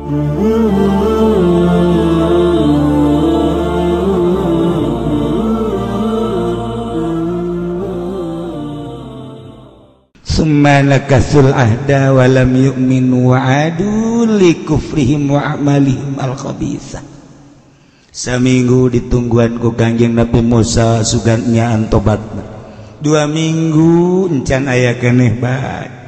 Summa nakasul ahda wa lam yu'minu wa adu li kufrihim wa a'malihim al-khabisah. Saminggu ditungguan ku Kangjeng Nabi Musa sugan nyaan tobatna. 2 minggu encan aya keneh bae.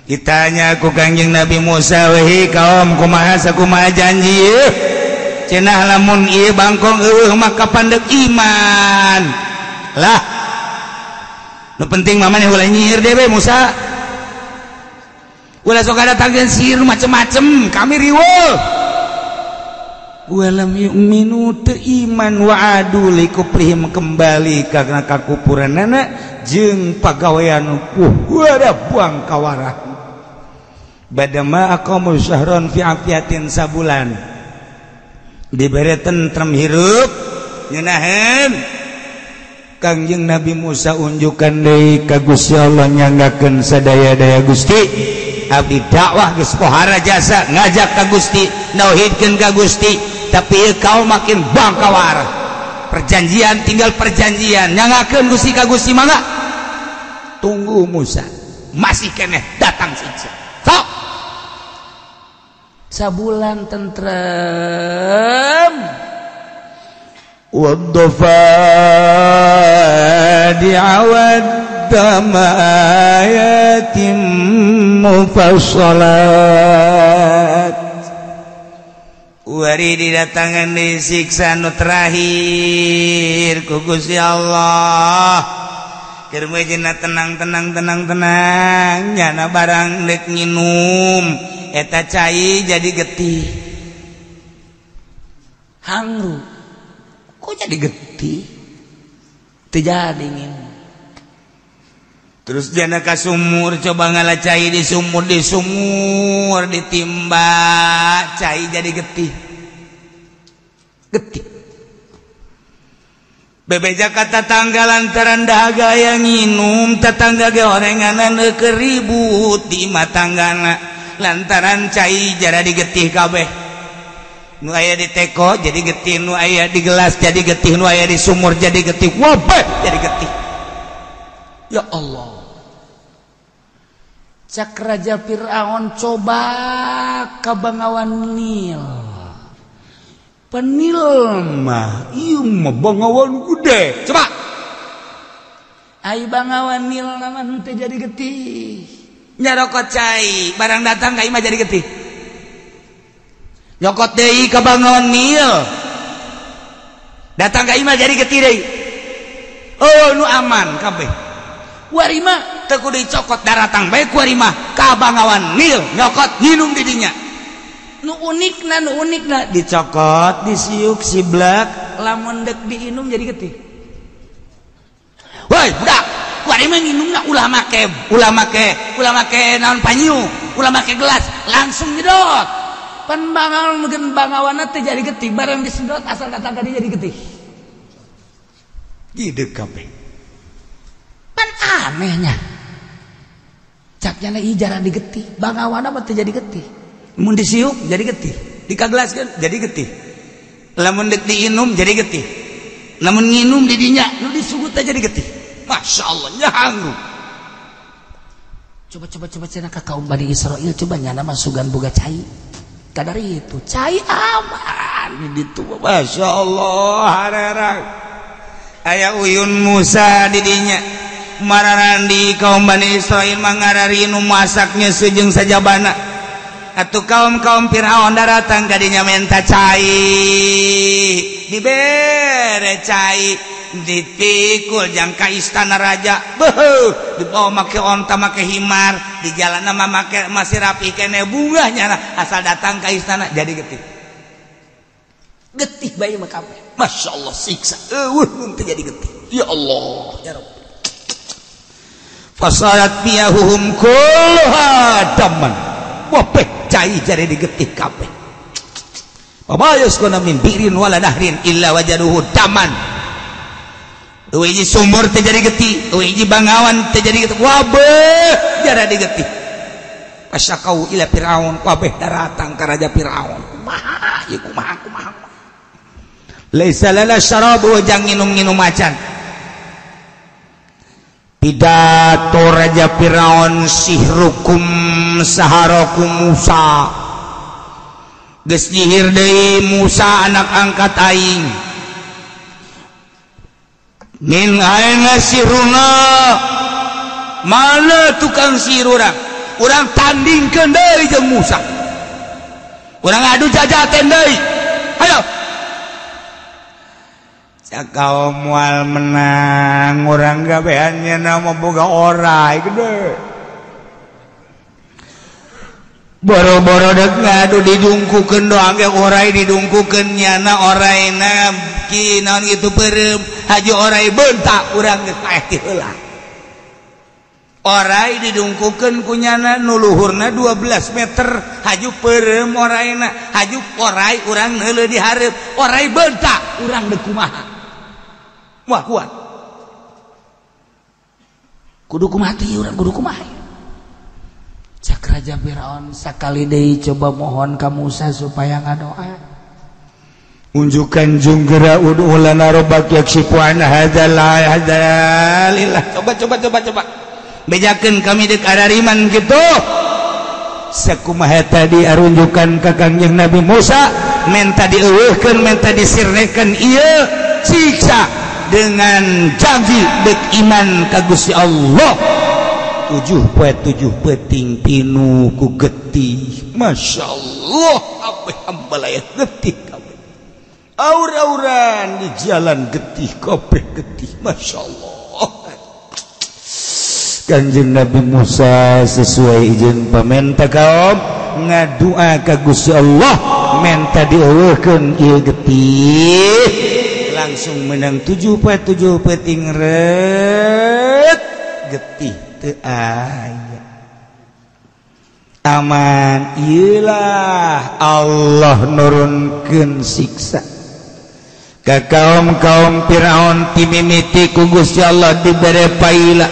Ditanya ku Kangjeng Nabi Musa, "Weh kaum kumaha sakumaha janji ieu? Cenah lamun ieu bangkong eueuh maka pandek iman." Lah, nu penting mah maneh ulah nyihir dewe Musa. Ulah sok datangkeun sihir macem-macem, kami riweuh. Walam yu'minu teu iman wa adu likuprihim kembali karena kakupuranana jeung pagawean ada buang kawarah. Badama aqamu syahron fi afiatin sabulan dibere tentrem hirup ngeunaheun. Kangjeng Nabi Musa unjukan deui ka Gusti Allah nyanggakeun sadaya-daya Gusti. Abdi dakwah geus pohara jasa ngajak ka Gusti, nauhidkeun ka Gusti, tapi kau makin bangkawar. Perjanjian tinggal perjanjian, nyangakeun Gusti ka Gusti mangga. Tunggu Musa, masih keneh datang siksa. Sok. Sabulan tentrem. Waddafadi'a waddama ayatin mufassalat. Wari didatangan di siksa nu terakhir ku Gusti Allah. Keur meujeuhna tenang tenang tenang tenang nyana barang deuk nginum eta cai jadi getih. Hangru. Kok jadi getih? Teu jadi nginum. Terus jana ka sumur coba ngala cai di sumur ditimba cai jadi getih. Getih. Bebeja ka tatangga lantaran dahaga yang nginum tetangga ge orenganan keur ribut di imah tanggana lantaran cai jara digetih kabeh. Nu aya di teko jadi getih, nu aya di gelas jadi getih, nu aya di sumur jadi getih, wabeh jadi getih. Ya Allah. Cak Raja Fir'aun coba ka Bangawan Nil. Penil mah ieu mah Bangawan gede. Coba. Ai Bangawan Nil mah henteu jadi getih. Nyarokot cai, barang datang ka imah jadi getih. Nyokot deui ka Bangawan Nil. Datang ka imah jadi getih deui. Oh nu aman kabeh. Warima teu kudu dicokot daratang bae ku warima ka Bangawan Nil nyokot nginum di dinya. Nu unikna dicokot disiuk siblak lamun deuk diinum jadi getih. Woi budak, warima nginumna ulah make naon panyu, ulah make gelas, langsung nyedot. Pan bangawan meugeun bangawanna teh jadi getih, barang disedot asal datang ka dieu jadi getih. Gideg kabeh. Pan anehnya. Caknya ieu jarang digetih, bangawana mah teu jadi getih. Mun disiuk jadi getih, dikagelaskeun jadi getih. Lamun deuk diinum jadi getih. Lamun nginum di dinya nu disugut teh jadi getih. Masya Allah nyahangru. Coba cenah ka kaum Bani Israil coba nyana mah sugan boga cai. Kadar itu cai aman di ditu Masya Allah harerang. Aya uyun Musa di dinya. Mararandi kaum Bani Israil mangarari nu masaknya sejeng sajabana. Atuh kaum-kaum Fir'aun daratang kadinya menta cai. Dibere cai, ditikul jang ka istana raja. Beuh, dibawa make onta make himar, di jalan mah make masih rapi keneh bungahnya asal datang ka istana jadi getih. Getih bae mah kabeh. Masya Allah siksa. Eueuh mun teu jadi getih. Ya Allah, ya Rabb. Fasarat miyahuhum kulluha daman. Wabeh cai jare digetih kabeh. Pabayus kana min birin wala nahrin illa wajaduhu daman. Eueuh hiji sumur teh jadi getih, eueuh hiji bangawan teh jadi getih. Wabeh jara digetih. Pasyakau ila Firaun kabeh daratang ka raja Firaun. Kumaha ieu kumaha kumaha. Laisa lana syarabu jang nginum-nginum macan. Pidato raja Firaun sihrukum saharakum Musa. Geus nyihir deui Musa anak angkat aing. Min aina sihruna? Mana tukang sihir urang? Urang tandingkeun deui jeung Musa. Urang adu jajaten deui. Hayo. Cak moal menang urang gabeannya nama boga orai gede. Boro-boro dek ngadu didungkukeun doang ge orai didungkukeun nyana oraina ki naon kitu peureum haji orai bentak urang geus paeh ti heula. Orai didungkukeun ku nyana nu luhurna 12 meter haju peureum oraina haju orai urang heuleuh di hareup orai bentak urang deuk kumaha. Wah kuat. Kudu kumaha teh urang kudu kumaha. Cak Raja Firaun sakali deui coba mohon ka Musa supaya ngadoa. Unjukan junggera ud'u lana rabbak yakshifu an hadzal hadzalillah. Coba coba coba coba. Bejakeun kami deuk arariman kitu. Sakumaha tadi arunjukan ka Kangjeng Nabi Musa menta dieuweuhkeun menta disirnekeun ieu siksa dengan janji deuk iman ka Gusti Allah. 7 poe 7 peuting pinu ku getih. Masya Allah kabeh ambalaya getih kabeh. Aur-auran di jalan getih kabeh getih. Masya Allah. Kanjeng Nabi Musa sesuai izin pamenta kaum ngadua ka Gusti Allah menta dieuweuhkeun ieu getih. Langsung menang 7 poe 7 peuting ret getih teu aya. Aman ieulah Allah nurunkeun siksa ka kaum-kaum Firaun timimiti ku Gusti Allah dibere paila.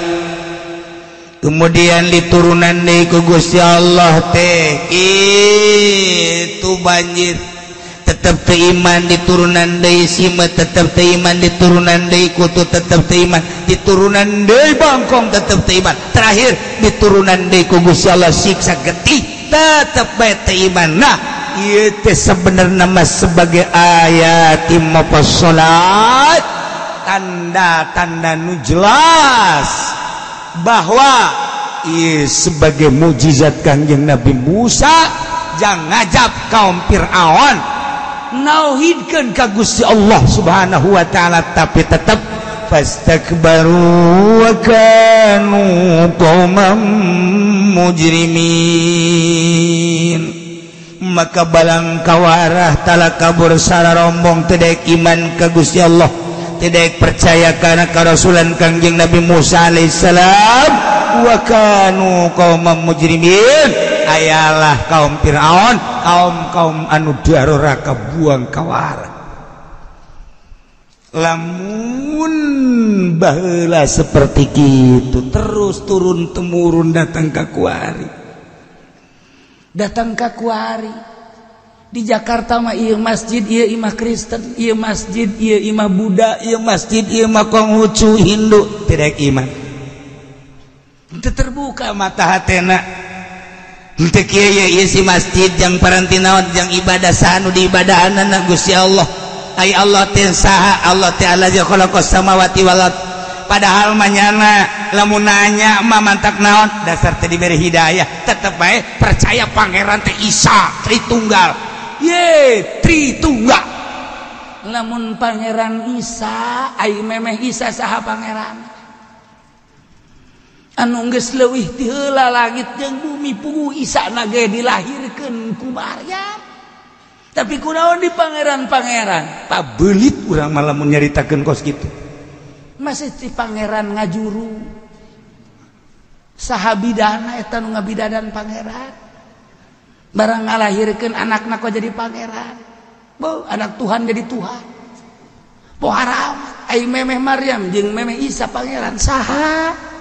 Kemudian diturunan deui ku Gusti Allah teh itu banjir. Tetep teu iman diturunan deui sima, tetep teu iman diturunan deui kutu, tetep teu iman diturunan deui bangkong, tetep teu iman. Terakhir diturunan deui ku Gusti Allah siksa getih, tetep bae teu iman. Nah, ieu teh sebenarna mah sebagai ayat mufassalat, tanda-tanda nu jelas bahwa ieu sebagai mukjizat Kangjeng Nabi Musa jang ngajab kaum Firaun nauhidkeun ka Gusti Allah Subhanahu wa taala, tapi tetap fastakbaru wa kanu qauman mujrimin. Maka balang kawarah talakabur sararombong teu daek iman ka Gusti Allah, teu daek percaya kana karasulan Kangjeng Nabi Musa alaihissalam, wa kanu qauman mujrimin. Ayalah kaum Firaun, kaum-kaum anu daroraka buang kawara. Lamun baheula seperti kitu terus turun temurun datang ka kuari. Datang ka kuari. Di Jakarta mah ieu masjid ieu imah Kristen, ieu masjid ieu imah Buddha, ieu masjid ieu mah Konghucu Hindu, tidak iman. Teu terbuka mata hatena. Henteu kieu ye ieu si masjid jang parantinaon jang ibadah saha nu diibadahanna Gusti Allah. Ai Allah teh saha? Allah teh allazi khalaqas samawati wal ard. Padahal mah nyana lamun nanya mah mantak naon dasar teh diberi hidayah tetep bae percaya pangeran teh Isa Tritunggal. Ye Tritunggal. Lamun pangeran Isa ai memeh Isa saha pangeran? Anu geus leuwih ti heula langit jeung bumi puguh Isa na ge dilahirkeun ku Maryam. Tapi kunaon di pangeran-pangeran? Pabelit urang mah lamun nyaritakeun kos kitu. Masih ti pangeran ngajuru. Saha bidana eta nu ngabidadan pangeran? Barang ngalahirkeun anakna kok jadi pangeran. Beuh, anak Tuhan jadi Tuhan. Pohara amat ai memeh Maryam jeung memeh Isa pangeran saha?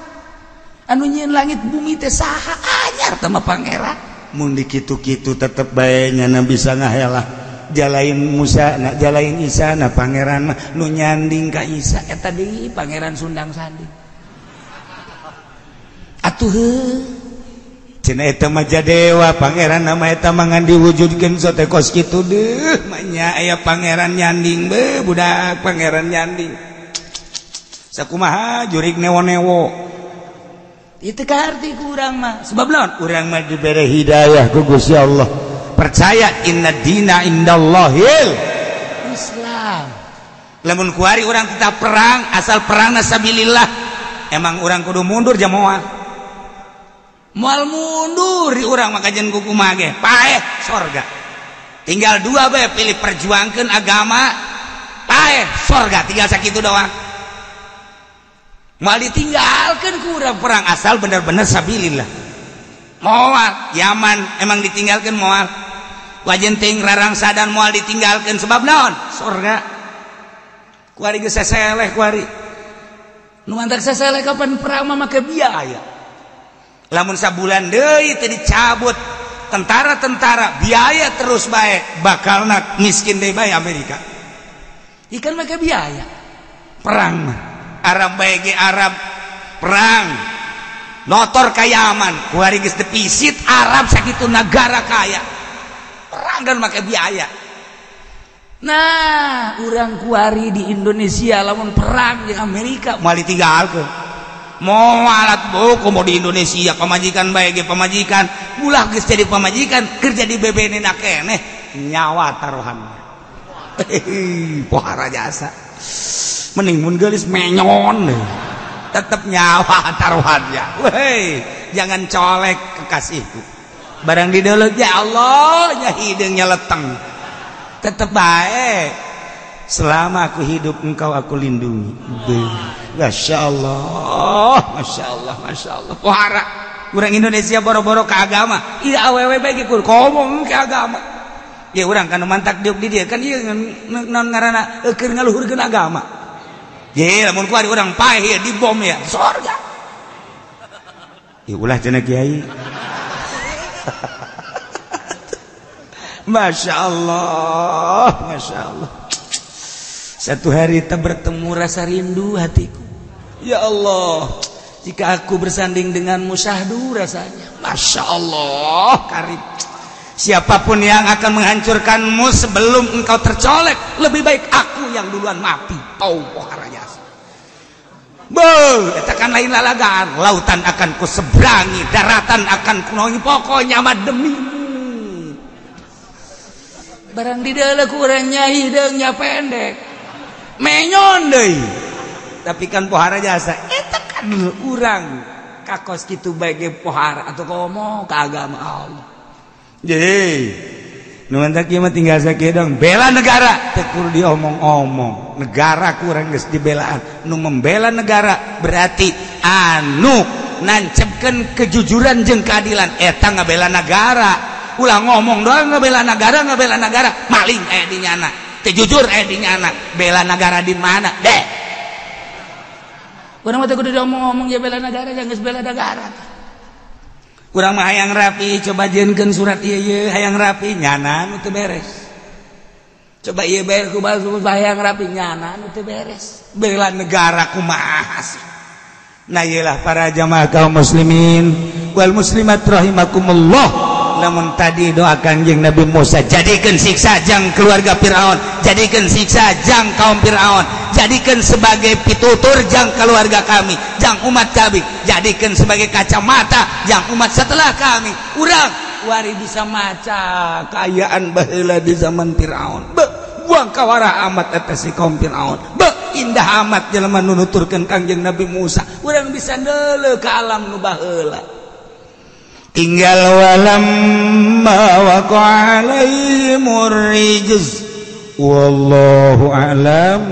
Anu nyieun langit bumi teh saha anyar teh mah pangeran. Mun dikitu-kitu tetep bae nyana bisa ngahelah. Jalain Musa na jalain Isa na pangeran mah nu nyanding ka Isa eta deui pangeran Sundang Sanding. Atuh heuh cenah eta mah jadewa pangeran nama eta mah ngan diwujudkeun sote kos kitu deuh mah nya aya pangeran nyanding beuh budak pangeran nyanding. Sakumaha jurig newo-newo. Itu kaharti ku urang mah. Sebab naon? Urang mah dibere hidayah ku Gusti Allah. Percaya inna dina indallahil Islam. Lamun kuari urang tetap perang, asal perang sabilillah. Emang urang kudu mundur jamoal. Moal mundur di urang mah kajian kuku mage. Paeh sorga. Tinggal dua bae pilih perjuangkeun agama, paeh sorga tinggal sakitu doang. Mal ditinggalkan kurang perang asal bener-bener sabilillah. Moal Yaman emang ditinggalkan moal. Wajenting rarangsadan moal ditinggalkan sebab naon? Sorga. Kuari geus seseleh kuari. Nu mantak seseleh kapan perang mah make biaya. Lamun sabulan deui teu dicabut tentara-tentara biaya terus bae bakalna miskin deui bae Amerika. Ikan make biaya. Perang mah Arab bae ge Arab perang notor ka Yaman kuari geus defisit Arab sakitu nagara kaya perang dan make biaya. Nah urang kuari di Indonesia lamun perang di Amerika moal ditinggalkeun moal alat buku mau di Indonesia pamajikan bae ge pamajikan ulah geus jadi pamajikan keur jadi bebene na keneh nyawa taruhanna. Pohara jasa mending mun geulis menyon tetep nyawa taruhannya. Weh, jangan colek kekasihku. Barang dideuleuh ya Allah nya hideungnya leteng. Tetep bae. Selama aku hidup engkau aku lindungi. Masya Allah, Masya Allah, Masya Allah. Pohara urang Indonesia boro-boro ke agama. Ieu awewe bae ge kudu ngomong ke agama. Ya urang kan mantak diuk di dieu kan ieu naon ngaranna keur ngaluhurkeun agama. Ye, lamun kuari urang paeh ya dibom ya sorga. Ya ulah cenah kiai. Masya Allah, Masya Allah. Satu hari tak bertemu rasa rindu hatiku. Ya Allah, jika aku bersanding denganmu syahdu rasanya. Masya Allah, karib. Siapapun yang akan menghancurkanmu sebelum engkau tercolek, lebih baik aku yang duluan mati. Tauhara jasa. Beuh, eta kan lain lalagaan. Lautan akan kuseberangi, daratan akan kunaungi, pokoknya mah demimu. Barang di dalam kurang nyai hideungnya pendek. Menyon deui. Tapi kan pohara jasa, eta kan urang kakos kitu bae ge pohara atau komo ka agama Allah. Jadi, nu mantak ieu mah tinggal sakieu dong. Bela negara teu kudu diomong-omong. Negara kurang geus dibelaan. Nu membela negara berarti anu nancepkeun kejujuran jeung keadilan eta ngabela negara. Ulah ngomong doang ngabela negara, maling aya di nyana. Teu jujur aya di nyana. Bela negara di mana? Deh. Urang mah teu kudu diomong-omong ya bela negara, jangan geus bela negara. Urang mah hayang rapi, coba jieunkeun surat ieu ieu hayang rapi nyana nu teu beres. Coba ieu beres ku hayang rapi nyana nu teu beres. Bela negara kumaha sih? Nah ieulah para jamaah kaum muslimin wal muslimat rahimakumullah. Namun tadi doa Kanjeng Nabi Musa, jadikan siksa jang keluarga Fir'aun, jadikan siksa jang kaum Fir'aun, jadikan sebagai pitutur jang keluarga kami, jang umat kami, jadikan sebagai kacamata jang umat setelah kami. Urang wari bisa maca kaayaan baheula di zaman Fir'aun. Be, buang kawara amat eta si kaum Fir'aun. Be, indah amat jelema nu nuturkeun Kangjeng Nabi Musa. Urang bisa neuleuh ka alam nu baheula. Tinggal walamma waqa alaihimur rijz wallahu a'lam.